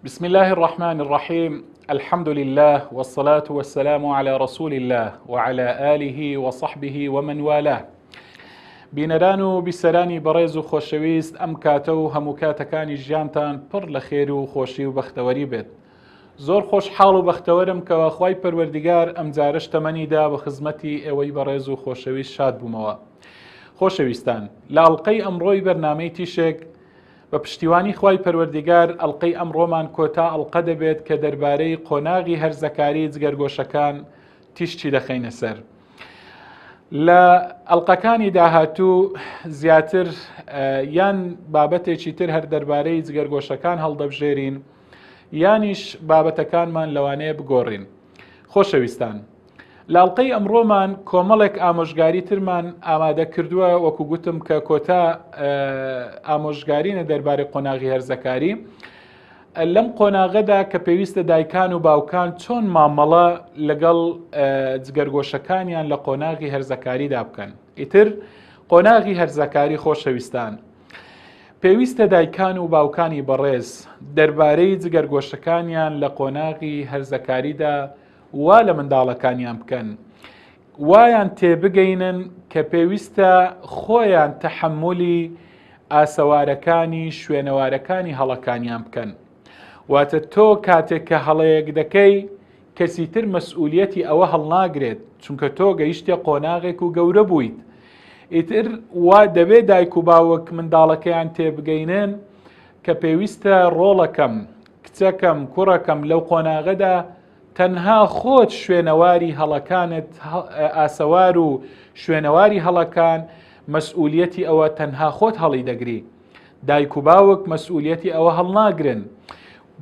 بسم الله الرحمن الرحیم الحمد لله والصلاة والسلام على رسول الله وعلى آله وصحبه ومن والاه. بینەران و بیسەرانی بەڕێز و خۆشەویست، ئەم کاتە و هەموو کاتەکانی ژیانتان پڕ لە خێر و خۆشی و بەختەوەری بێت. زۆر خۆشحاڵ و بەختەوەرم کەوا خوای پەروەردگار ئەمجارەش تەمەنی دا بە خزمەتی ئێوەی بەڕێز و خۆشەویست شاد بوومەوە. خۆشەویستان، لە ئەڵقەی ئەمڕۆی بەرنامەی تیشک بە پشتیوانی خوای پەروەردگار ئەڵقەی ئەمڕۆمان کۆتا ئەڵقە دەبێت کە دەربارەی قۆناغی هەرزەکاری جگەرگۆشەکان تیشکی دەخەینە سەر. لە ئەڵلقەکانی داهاتوو زیاتر یان بابەتێکی تر هەر دەربارەی جگەرگۆشەکان هەڵدەبژێرین یانیش بابەتەکانمان لەوانەیە بگۆڕین. خۆشەویستان لە ئەڵقەی ئەمڕۆمان کۆمەڵێک ئامۆژگاری ترمان ئامادە کردووە، وەکو گوتم کە کۆتا ئامۆژگارینە دەربارەی قۆناغی هەرزەکاری. لەم قۆناغەدا کە پێویستە دایکان و باوکان چۆن مامەڵە لەگەڵ جگەرگۆشەکانیان لە قۆناغی هەرزەکاریدا بکەن. ئیتر قۆناغی هەرزەکاری خۆشەویستان، پێویستە دایکان و باوکانی بەڕێز دەربارەی جگەرگۆشەکانیان لە قۆناغی هەرزەکاریدا وا لە منداڵەکانیان بکەن، وایان تێبگەینن کە پێویستە خۆیان تەحەمولی ئاسەوارەکانی شوێنەوارەکانی هەڵەکانیان بکەن. واتە تۆ کاتێک کە هەڵەیەک دەکەی کەسی تر مەسئولیەتی ئەوە هەڵناگرێت، چونکە تۆ گەیشتە قۆناغێک و گەورە بوویت. ئیتر وا دەبێت دایک و باوک منداڵەکەیان تێبگەینن کە پێویستە ڕۆڵەکەم، کچەکەم، کوڕەکەم لەو قۆناغەدا تەنها خۆت شوێنەواری هەڵەکانت، ئاسەوار و شوێنەواری هەڵەکان، مەسئولیەتی ئەوە تەنها خۆت هەڵی دەگری. دایک و باوک مەسئولیەتی ئەوە هەڵناگرن.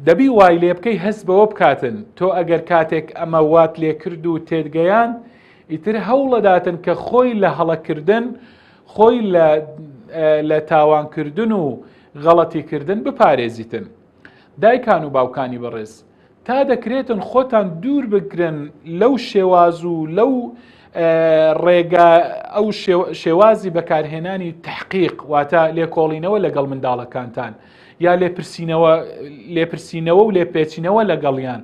دەبی وای لێ بکەی هەست بەوە بکاتن تۆ ئەگەر کاتێک ئەمە وات لێ کرد و تێتگەیاند، ئیتر هەوڵەداتن کە خۆی لە هەڵەکردن، خۆی لە تاوانکردن و غەڵەتیکردن بپارێزیتن. دایکان و باوکانی بەڕێز، تا دەکرێتن خۆتان دوور بگرن لەو شێواز و لەو ڕێگا، ئەو شێوازی بەکارهێنانی تحقیق، واتە لێکۆڵینەوە لەگەڵ منداڵەکانتان یا لێپرسینەوە و لێپێچینەوە لەگەڵیان.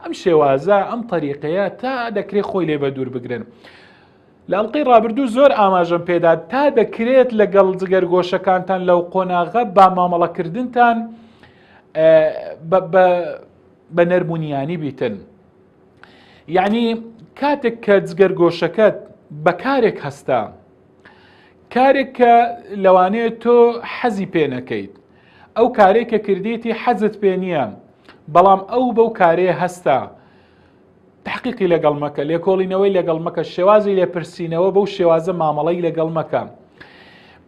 ئەم شێوازە، ئەم تەریقەیە تا دەکرێت خۆی لێ بە دوور بگرن. لە ئەڵقەی ڕابردوو زۆر ئاماژەم پێدا، تا دەکرێت لەگەڵ جگەرگۆشەکانتان لەو قۆناغە با مامەڵەکردنتان بە نەرمونیانی بیتن. یعنی کاتێک کە جگەرگۆشەکەت بە کارێک هەستا، کارێک کە لەوانەیە تۆ حەزی پێ نەکەیت، ئەو کارێک کە کردیتی حەزت پێ نییە، بەڵام ئەو بەو کارەیە هەستا، تحقیقی لەگەڵ مەکە، لێکۆڵینەوەی لەگەڵ مەکە، شێوازی لێپرسینەوە بەو شێوازە مامەڵەی لەگەڵ مەکە.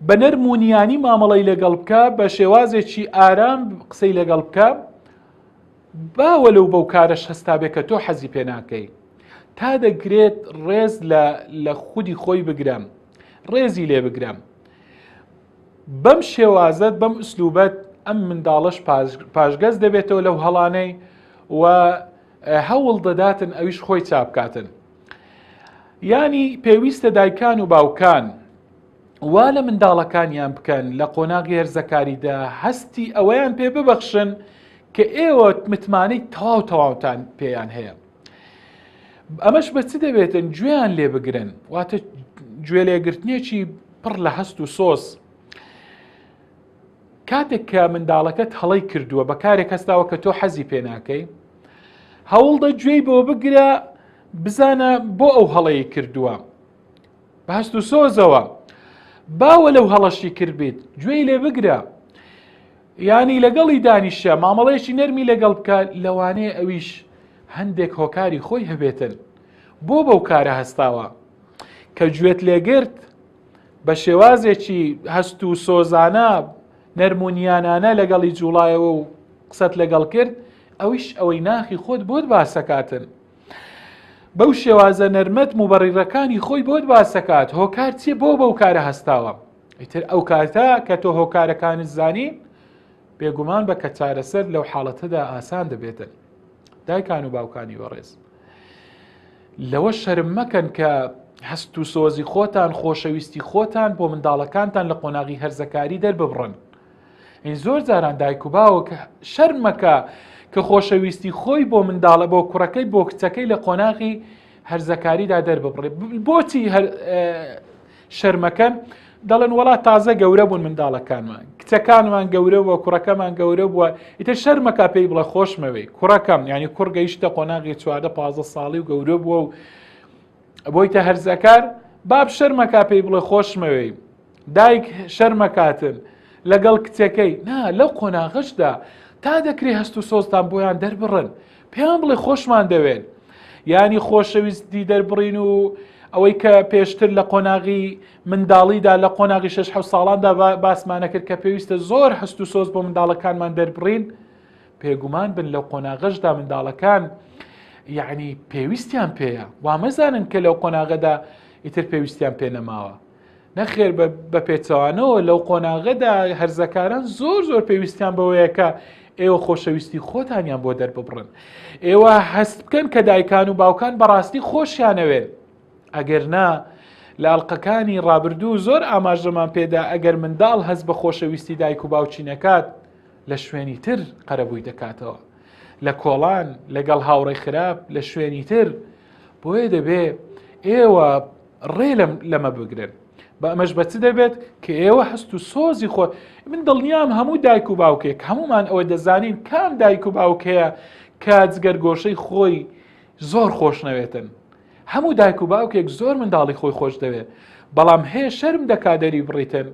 بە نەرم و نیانی مامەڵەی لەگەڵ بکە، بە شێوازێکی ئارام قسەی لەگەڵ بکە، باوە لەو بەو کارەش هەستابێ کە تۆ حەزی پێ ناکەی. تا دەکرێت ڕێز لە خودی خۆی بگرە، ڕێزی لێ بگرە. بەم شێوازەت، بەم ئوسلوبەت ئەم منداڵەش پاشگەز دەبێتەوە لەو هەڵانەی و هەوڵ دەداتن ئەویش خۆی چابکاتن. یانی پێویستە دایکان و باوکان وا لە منداڵەکانیان بکەن لە قۆناغی هەرزەکاریدا هەستی ئەوەیان پێ ببەخشن کە ئێوە متمانەی تەواو تەواوتان پێیان هەیە. ئەمەش بە چ دەبێتن؟ گوێیان لێ بگرن، واتە گوێ لێگرتنێکی پڕ لە هەست و سۆز. کاتێک کە منداڵەکەت هەڵەی کردووە، بە کارێک هەستاوە کە تۆ حەزی پێ ناکەی، هەوڵدە گوێی بۆ بگرە، بزانە بۆ ئەو هەڵەی کردووە، بە هەست و سۆزەوە باوە لەو هەڵەشی کردبیت گوێی لێ بگرە، ینی لەگەڵی دانیشە، مامەڵەیەکی نەرمی لەگەڵ بکە. لەوانەیە ئەویش هەندێک هۆکاری خۆی هەبێتن بۆ بەو کارە هەستاوە. کە گوێت لێگرت بە شێوازێکی هەست و سۆزانە نەرمونیانانە لەگەڵی جوڵایەوە و قسەت لەگەڵ کرد، ئەویش ئەوەی ناخی خۆت بۆت باسەکاتن. بەو شێوازە نەرمەت موبەڕیڕەکانی خۆی بۆت باسەکات، هۆکار چییە بۆ بەو کارە هەستاوە. ئیتر ئەو کاتە کە تۆ هۆکارەکانت زانی، بێگومان بە کە چارەسەر لەو حاڵەتەدا ئاسان دەبێتن. دایکان و باوکانی بەڕێز، لەوە شەرم مەکەن کە هەست و سۆزی خۆتان، خۆشەویستی خۆتان بۆ منداڵەکانتان لە قۆناغی هەرزەکاری دەرببڕن. این زۆر جاران دایک و باوک شەرمەکە کە خۆشەویستی خۆی بۆ منداڵە بۆ کوڕەکەی بۆ کچەکەی لە قۆناغی هەرزەکاریدا دەرببڕێ بۆچی هەر شەرمەکەن دەڵێن وڵا تازە گەورە بوون منداڵەکانمان کچەکانمان گەورە بووە کوڕەکەمان گەورە بووە ئیتر شەرمەکە پێی بڵێ خۆشمەوەی کوڕەکەم ینی کوڕ گەیشتە قۆناغی چواردە پازە ساڵی و گەورە بووە و بۆیتە هەرزەکار باب شەرمەکە پێی بڵێ خۆشمەوەی دایک شەرمەکاتن لەگەڵ کچەکەی نا لەو قۆناغەشدا تا دەکرێ هەست و سۆزتان بۆیان دەربڕن پێیان بڵێ خۆشمان دەوێن ینی خۆشەویستی دەربڕین و ئەوەی کە پێشتر لە قۆناغی منداڵیدا لە قۆناغی 6 ساڵاندا باسمانە کرد کە پێویستە زۆر هەست و سۆز بۆ منداڵەکانمان دەربڕین پێگومان بن لەو قۆناغەشدا منداڵەکان یعنی پێویستیان پێیە وامەزانن کە لەو قۆناغەدا ئیتر پێویستیان پێ نەماوە نەخێر بە پێچەوانەوە لەو قۆناغەدا هەرزەکاران زۆر زۆر پێویستیان بەوەیە کە ئێوە خۆشەویستی خۆتانیان بۆ دەرببڕن ئێوە هەست بکەن کە دایکان و باوکان بەڕاستی خۆشیانەوێن ئەگەر نا لە ئەڵلقەکانی ڕابردوو زۆر ئاماژەمان پێدا ئەگەر منداڵ هەست بە خۆشەویستی دایک و باوکی نەکات لە شوێنی تر قەرەبووی دەکاتەوە لە کۆڵان لەگەڵ هاوڕێ خراپ لە شوێنی تر بۆیە دەبێ ئێوە ڕێ لەمە بگرن بە ئەمەش بە چ دەبێت کە ئێوە هەست و سۆزی خۆ من دڵنیام هەموو دایک و باوکێک هەمومان ئەوە دەزانین کام دایک و باوک هەیە کە جگەرگۆشەی خۆی زۆر خۆش نەوێتن هەموو دایک و باوکێک زۆر منداڵی خۆی خۆش دەوێت بەڵام هەیە شەرم دەکا دەری بڕیتن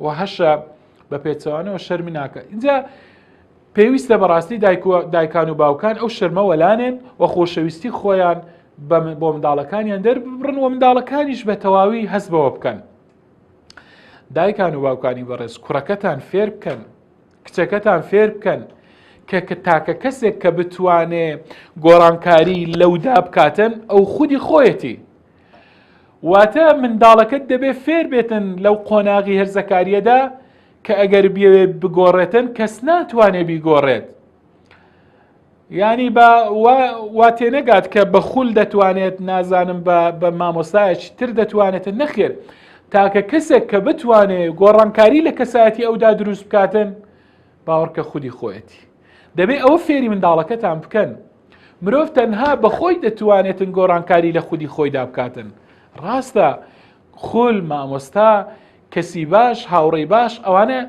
و هەشە بە پێچەوانەوە شەرمی ناکە اینجا پێویستە بەڕاستی دایکان و باوکان ئەو شەرمە وەلانێن و خۆشەویستی خۆیان بۆ منداڵەکانیان دەرببڕن و منداڵەکانیش بە تەواوی هەست بەوە بکەن دایکان و باوکانی بەڕێز کوڕەکەتان فێر بکەن کچەکەتان فێر بکەن کە کە تاکە کەسێک کە بتوانێ گۆڕانکاری لەودا بکاتن ئەو خودی خۆیەتی واتە منداڵەکەت دەبێ فێر بێتن لەو قۆناغی هەرزەکاریەدا کە ئەگەر بیەوێ بگۆڕێتن کەس ناتوانێ بیگۆڕێت ینی بە وا تێنەگات کە بە خول دەتوانێت نازانم بە مامۆستایەکی تر دەتوانێتن نەخێر تاکە کەسێک کە بتوانێت گۆڕانکاری لە کەسایەتی ئەودا دروست بکاتن باوەڕکە خودی خۆیەتی دەبێ ئەوە فێری منداڵەکەتان بکەن مرۆڤ تەنها بەخۆی دەتوانێتن گۆڕانکاری لە خودی خۆیدا بکاتن ڕاستە خول مامۆستا کەسی باش هاوڕێی باش ئەوانە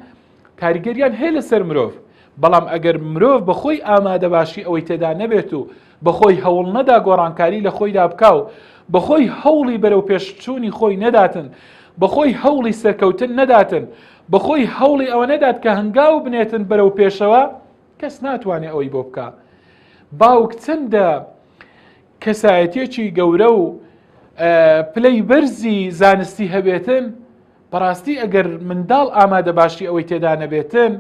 کاریگەریان هەیە لەسەر مرۆڤ بەڵام ئەگەر مرۆڤ بەخۆی ئامادە باشی ئەوەی تێدا نەبێت و بەخۆی هەوڵ نەدا گۆڕانکاری لە خۆیدا بکا و بەخۆی هەوڵی بەرەو پێشچوونی خۆی نەداتن بەخۆی هەوڵی سەرکەوتن نەداتن بەخۆی هەوڵی ئەوە نەدات کە هەنگاو بنێتن بەرەو پێشەوە کەس ناتوانێت ئەوەی بۆ بکە باوک چەندە کەسایەتیەکی گەورە و پلەی بەرزی زانستی هەبێتن بەڕاستی ئەگەر منداڵ ئامادە باشی ئەوەی تێدا نەبێتن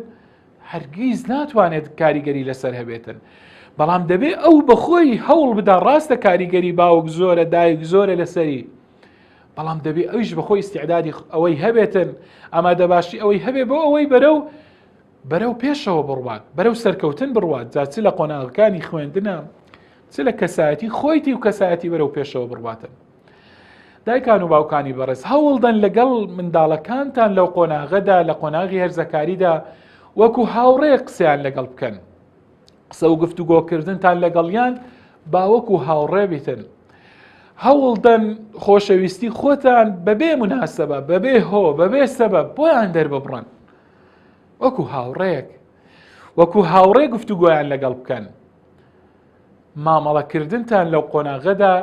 هەرگیز ناتوانێت کاریگەری لەسەر هەبێتن بەڵام دەبێ ئەو بەخۆی هەوڵ بدا ڕاستە کاریگەری باوک زۆرە دایک زۆرە لەسەری بەڵام دەبێ ئەویش بەخۆی ئیسیعدادی ئەوەی هەبێتن ئامادە باشی ئەوەی هەبێ بۆ ئەوەی بەرەو بەرەو پێشەوە بڕوات، بەرەو سەرکەوتن بڕوات، جا چ لە قۆناغەکانی خوێندنە، چ لە کەسایەتی خۆیتی و کەسایەتی بەرەو پێشەوە بڕواتن. دایکان و باوکانی بەڕێز هەوڵدەن لەگەڵ منداڵەکانتان لەو قۆناغەدا لە قۆناغی هەرزەکاریدا وەکو هاوڕێ قسەیان لەگەڵ بکەن. قسە و گفتوگۆکردنتان لەگەڵیان با وەکو هاوڕێ بیتن. هەوڵدەن خۆشەویستی خۆتان بەبێ مناسبە بەبێ هۆ بەبێ سەبەب بۆیان دەرببڕن. وەکو هاوڕێک وەکو هاوڕێ گفتوگۆیان لەگەڵ بکەن مامەڵەکردنتان لەو قۆناغەدا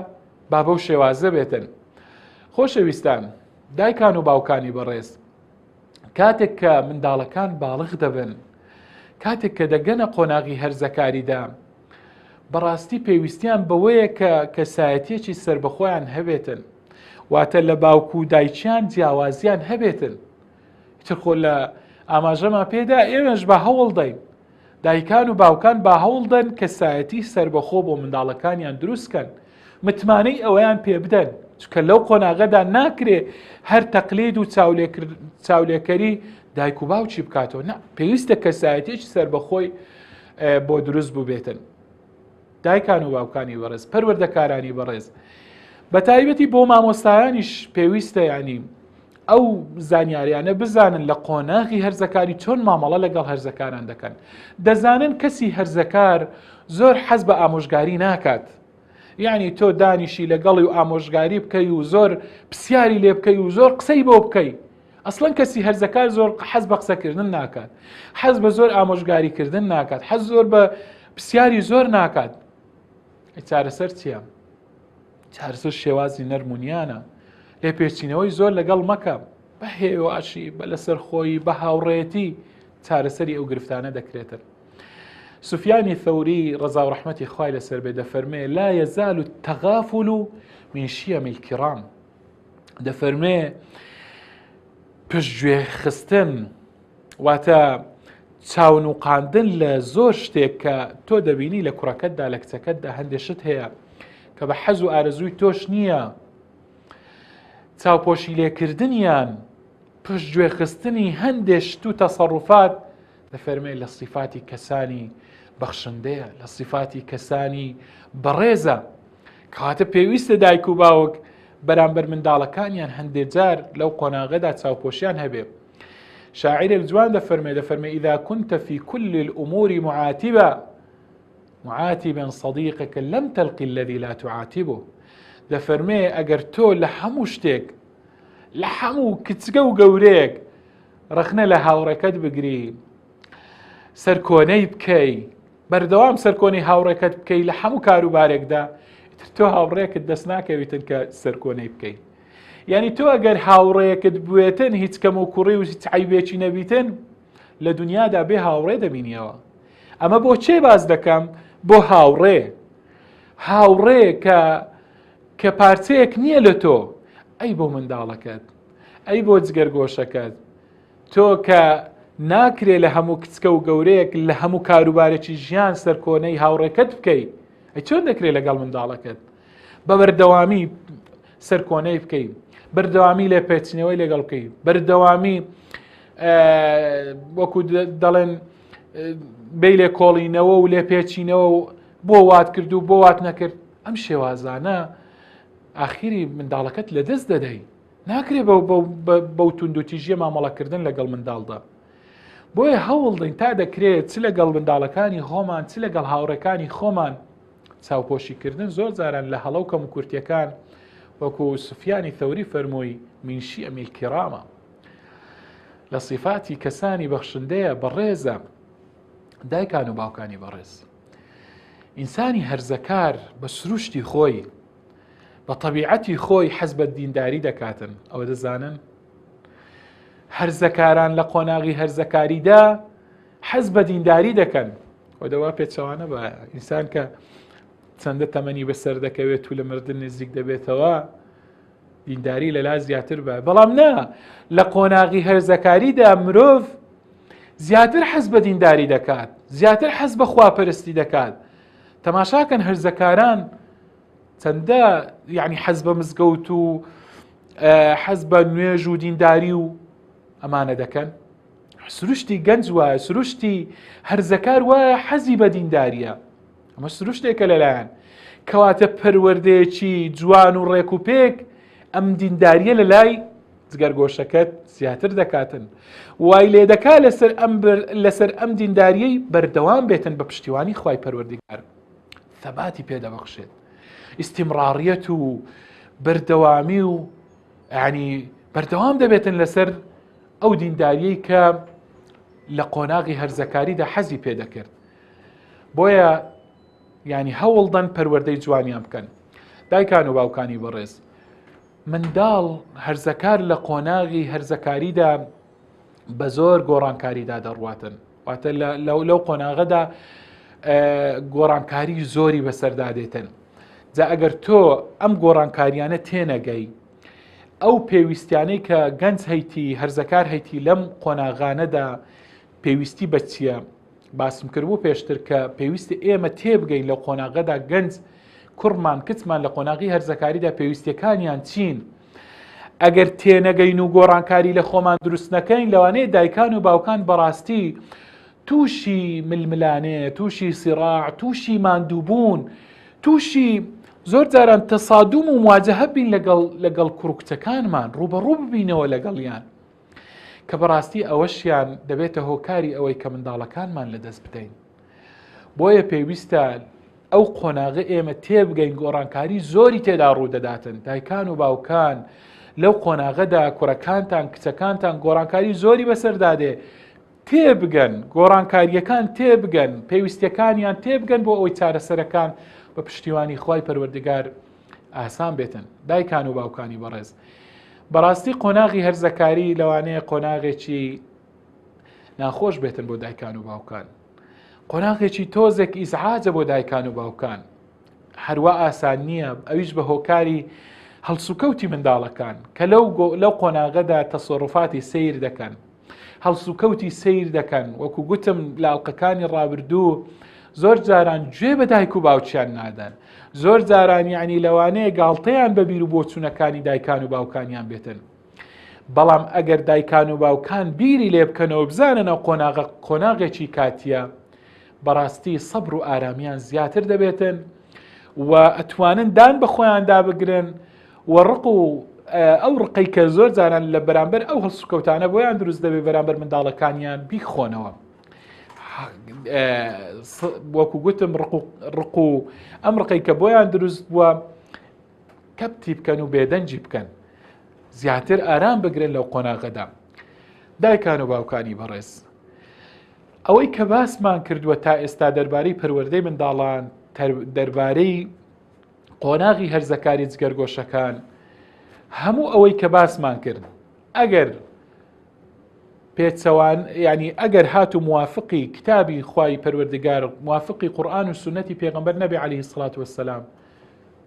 با بەو شێوازە بێتن خۆشەویستان دایکان و باوکانی بەڕێز کاتێک کە منداڵەکان باڵغ دەبن کاتێک کە دەگەنە قۆناغی هەرزەکاریدا بەڕاستی پێویستیان بەوەیە کە کەسایەتیەکی سربەخۆیان هەبێتن واتە لە باوک و دایکیان جیاوازیان هەبێتن ئیتر خۆ لە ئاماژەمان پێدا ئێمەش بە هەوڵ دەین دایکان و باوکان با هەوڵدەن کەسایەتی سربەخۆ بۆ منداڵەکانیان دروستکەن متمانەی ئەوەیان پێ بدەن چکە لەو قۆناغەدا ناکرێ هەر تەقلید و چاولێکەری دایک و باوکی بکاتەوە نه پێویستە کەسایەتێکی سربەخۆی بۆ دروست بووبێتن دایکان و باوکانی بەڕێز پەروەردەکارانی بەڕێز بە تایبەتی بۆ مامۆستایانیش پێویستە ینی. ئەو زانیاریانە بزانن لە قۆناغی هەرزەکاری چۆن مامەڵە لەگەڵ هەرزەکاران دەکەن. دەزانن کەسی هەرزەکار زۆر حەز بە ئامۆژگاری ناکات. یعنی تۆ دانیشی لەگەڵی و ئامۆژگاری بکەی و زۆر پرسیاری لێ بکەی و زۆر قسەی بۆ بکەی. ئەسڵەن کەسی هەرزەکار زۆر حەز بە قسەکردن ناکات. حەز بە زۆر ئامۆژگاریکردن ناکات. حەز زۆر بە پرسیاری زۆر ناکات. چارەسەر چییە؟ چارەسەر شێوازی نەرم و نیانە لێپێچینەوەی زۆر لەگەڵ مەکە بە هێواشی بە لەسەر خۆی بە هاوڕێتی چارەسەری ئەو گرفتانە دەکرێتن. سفیانی ثەوری ڕەزا و ڕەحمەتی خوای لەسەر بێ دەفەرمێ لا يزال التغافل من شيم الكرام دەفەرمێ پشتگوێ خستن واتە چاونوقاندن لە زۆر شتێک کە تۆ دەبینی لە کوڕەکەتدا لە کچەکەتدا هەندێک شت هەیە کە بە حەز و ئارەزووی تۆش نییە چاوپۆشی لێکردنیان پشتگوێ خستنی هەندێک شت و تەسەڕوفات دەفەرمێ لە سیفاتی کەسانی بەخشندەیە لە سیفاتی کەسانی بەڕێزە کەواتە پێویستە دایک و باوک بەرامبەر منداڵەکانیان هەندێک جار لەو قۆناغەدا چاوپۆشیان هەبێ شاعرێک جوان دەفەرمێ دەفەرمێ إذا كنت في كل الأمور معاتبا معاتبا صديقك لم تلقي الذي لا تعاتبه دەفەرمێ ئەگەر تۆ لە هەموو شتێک لە هەموو کچگە و گەورەیەک ڕەخنە لە هاوڕێکەت بگری سەرکۆنەی بکەی بەردەوام سەرکۆنەی هاوڕێکەت بکەی لە هەموو کاروبارێکدا ئیتر تۆ هاوڕێکت دەست ناکەویتن کە سەرکۆنەی بکەی یعنی تۆ ئەگەر هاوڕێکت بوێتن هیچ کەم و کوڕی و هیچ عیبێکی نەبیتن لە دنیادا بێ هاوڕێ دەبینیەوە ئەمە بۆ چێ باز دەکەم بۆ هاوڕێ هاوڕێ کە کە پارچەیەک نییە لە تۆ ئەی بۆ منداڵەکەت ئەی بۆ جگەرگۆشەکەت تۆ کە ناکرێ لە هەموو کچکە و گەورەیەک لە هەموو کاروبارێکی ژیان سەرکۆنەی هاوڕێکەت بکەی ئەی چۆن دەکرێت لەگەڵ منداڵەکەت بە بەردەوامی سەرکۆنەی بکەی بەردەوامی لێ پێچنەوەی لەگەڵ بکەی بەردەوامی وەکو دەڵێن بی لێ کۆڵینەوە و لێ پێچینەوە و بۆ وات کرد و بۆ وات نەکرد ئەم شێوازانە ئاخیری منداڵەکەت لەدەست دەدەی ناکرێ بەو توندوتیژیە مامەڵەکردن لەگەڵ منداڵدا بۆیە هەوڵدەین تا دەکرێت چ لەگەڵ منداڵەکانی خۆمان چ لەگەڵ هاوڕێکانی خۆمان چاوپۆشیکردن زۆر جاران لە هەڵە و کەموکورتیەکان وەکو سوفیانی ثەوری فەرمووی من شیئم الکرامە لە صفاتی کەسانی بەخشندەیە بەڕێزە دایکان و باوکانی بەڕێز ئینسانی هەرزەکار بە سروشتی خۆی بە تەبیعەتی خۆی حەز بە دینداری دەکاتن ئەوە دەزانن هەرزەکاران لە قۆناغی هەرزەکاریدا حەز بە دینداری دەکەن و دەوا پێچەوانە بە ئینسان کە چەندە تەمەنی بەسەر دەکەوێت و لە مردن نزیک دەبێتەوە دینداری لەلا زیاتر بە بەڵام نا لە قۆناغی هەرزەکاریدا مرۆڤ زیاتر حەز بە دینداری دەکات زیاتر حەز بە خواپەرستی دەکات تەماشاکەن هەرزەکاران چەندە یعنی حەز بە مزگەوت و حەز بە نوێژ و دینداری و ئەمانە دەکەن سروشتی گەنج وایە سروشتی هەرزەکار وایە حەزی بە دینداریە ئەمە سروشتێکە لەلایەن کەواتە پەروەردەیەکی جوان و ڕێک و پێک ئەم دینداریە لە لای جگەرگۆشەکەت زیاتر دەکاتن وای لێ دەکا لەسەر ئەم لەسەر ئەم دینداریەی بەردەوام بێتن بە پشتیوانی خوای پەروەردگار ثەباتی پێدەبەخشێت ئیستیمڕاڕیەت و بەردەوامی و ینی بەردەوام دەبێتن لەسەر ئەو دینداریەی کە لە قۆناغی هەرزەکاریدا حەزی پێدەکرد بۆیە ینی هەوڵدەن پەروەردەی جوانیان بکەن دایکان و باوکانی بەڕێز منداڵ هەرزەکار لە قۆناغی هەرزەکاریدا بە زۆر گۆڕانکاریدا دەڕواتن واتە لەو قۆناغەدا گۆڕانکاری زۆری بەسەردا دێتن جا ئەگەر تۆ ئەم گۆڕانکاریانە تێنەگەی ئەو پێویستیانەی کە گەنج هەیتی هەرزەکار هەیتی لەم قۆناغانەدا پێویستی بە چییە باسم کردبوو پێشتر کە پێویستە ئێمە تێبگەین لە قۆناغەدا گەنج کوڕمان کچمان لە قۆناغی هەرزەکاریدا پێویستیەکانیان چین ئەگەر تێنەگەین و گۆڕانکاری لە خۆمان دروست نەکەین لەوانەیە دایکان و باوکان بەڕاستی تووشی ململانێ تووشی سیڕاع تووشی ماندووبوون تووشی زۆر جاران تەسادوم و مواجهە بین لەگەڵ لەگەڵ کوڕ و کچەکانمان ڕووبەڕوو ببینەوە لەگەڵیان کە بەڕاستی ئەوەشیان دەبێتە هۆکاری ئەوەی کە منداڵەکانمان لەدەست بدەین بۆیە پێویستە ئەو قۆناغە ئێمە تێبگەین گۆڕانکاری زۆری تێدا ڕوودەداتن دایکان و باوکان لەو قۆناغەدا کوڕەکانتان کچەکانتان گۆڕانکاری زۆری بەسەردا دێ تێبگەن گۆڕانکاریەکان تێبگەن پێویستیەکانیان تێبگەن بۆ ئەوەی چارەسەرەکان بە پشتیوانی خوای پەروەردگار ئاسان بێتن دایکان و باوکانی بەڕێز بەڕاستی قۆناغی هەرزەکاری لەوانەیە قۆناغێکی ناخۆش بێتن بۆ دایکان و باوکان قۆناغێکی تۆزێک ئیزعاجە بۆ دایکان و باوکان هەروا ئاسان نییە ئەویش بە هۆکاری هەڵسوکەوتی منداڵەکان کە لەو لەو قۆناغەدا تەسەڕوفاتی سیر دەکەن هەڵسوکەوتی سیر دەکەن وەکو گوتم لە ئەڵلقەکانی ڕابردوو زۆر جاران گوێ بە دایک و باوکیان نادەن زۆر جاران یعنی لەوانەیە گاڵتەیان بە بیر و بۆچوونەکانی دایکان و باوکانیان بێتن بەڵام ئەگەر دایکان و باوکان بیری لێ بکەنەوە بزانن ئەو قۆناغە قۆناغێکی کاتیە بەڕاستی سەبر و ئارامیان زیاتر دەبێتن و ئەتوانن دان بە خۆیاندا بگرن و ڕق و ئەو ڕقەی کە زۆر جاران لە بەرامبەر ئەو هەڵسوکەوتانە بۆیان دروست دەبێت بەرامبەر منداڵەکانیان بیخۆنەوە. وەکو گوتم ڕق و ئەم ڕقەی کە بۆیان دروست بووە کەپتی بکەن و بێدەنگی بکەن زیاتر ئارام بگرن لەو قۆناغەدا دایکان و باوکانی بەڕێز ئەوەی کە باسمان کردووە تا ئێستا دەربارەی پەروەردەی منداڵان دەربارەی قۆناغی هەرزەکاری جگەرگۆشەکان هەموو ئەوەی کە باسمان کرد ئەگەر پێچەوان ینی ئەگەر هات و موافقی کتابی خوای پەروەردگار موافقی قورآن و سنەتی پێغمبەر نەبێ عليه الصلاة والسلام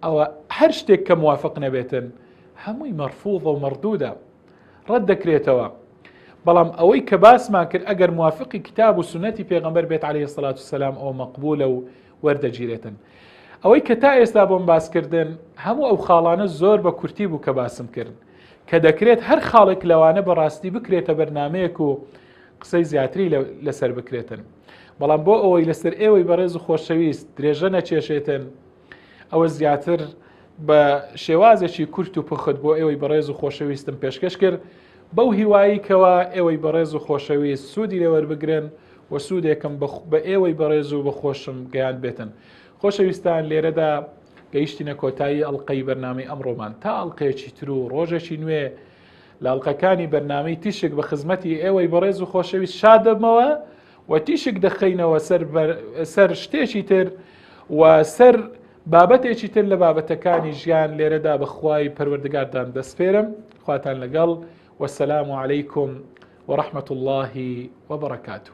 ئەوە هەر شتێک کە موافق نەبێتن هەمووی مەرفوضە و مەردوودە ڕەت دەکرێتەوە بەڵام ئەوەی کە باسمان کرد ئەگەر موافقی کتاب و سنەتی پێغەمبەر بێت عليه الصلاة والسلام ئەوە مەقبولە و وەردەگیرێتن ئەوەی کە تا ئێستا بۆم باسکردن هەموو ئەو خاڵانە زۆر بە کورتی بوو کە باسم کرد کە دەکرێت هەر خاڵێک لەوانە بەڕاستی بکرێتە بەرنمەیەک و قسەی زیاتری لەسەر بکرێتن بەڵام بۆ ئەوەی لەسەر ئێوەی بەڕێز و خۆشەویست درێژە نەکێشێتن ئەوە زیاتر بە شێوازێکی کورت و پوخت بۆ ئێوەی بەڕێز و خۆشەویستم پێشکەش کرد بەو هیوایی کەوا ئێوەی بەڕێز و خۆشەویست سوودی لێوەربگرن و سوودێکم بە ئێوەی بەڕێز و بە خۆشم گەیان بێتن خۆشەویستان لێرەدا گەیشتینە کۆتایی ئەڵلقەی بەرنامەی ئەمڕۆمان تا ئەڵلقەیەکی تر و ڕۆژێکی نوێ لە ئەڵلقەکانی بەرنامەی تیشک بە خزمەتی ئێوەی بەڕێز و خۆشەویست شاد دەبمەوە و تیشک دەخەینەوە سەر سەر شتێکی تر و سەر بابەتێکی تر لە بابەتەکانی ژیان لێرەدا بەخوای پەروەردگاردان دەسپێرم خواتان لەگەڵ وەسەلام و عەلەیکم ورحمة الله وبركاته.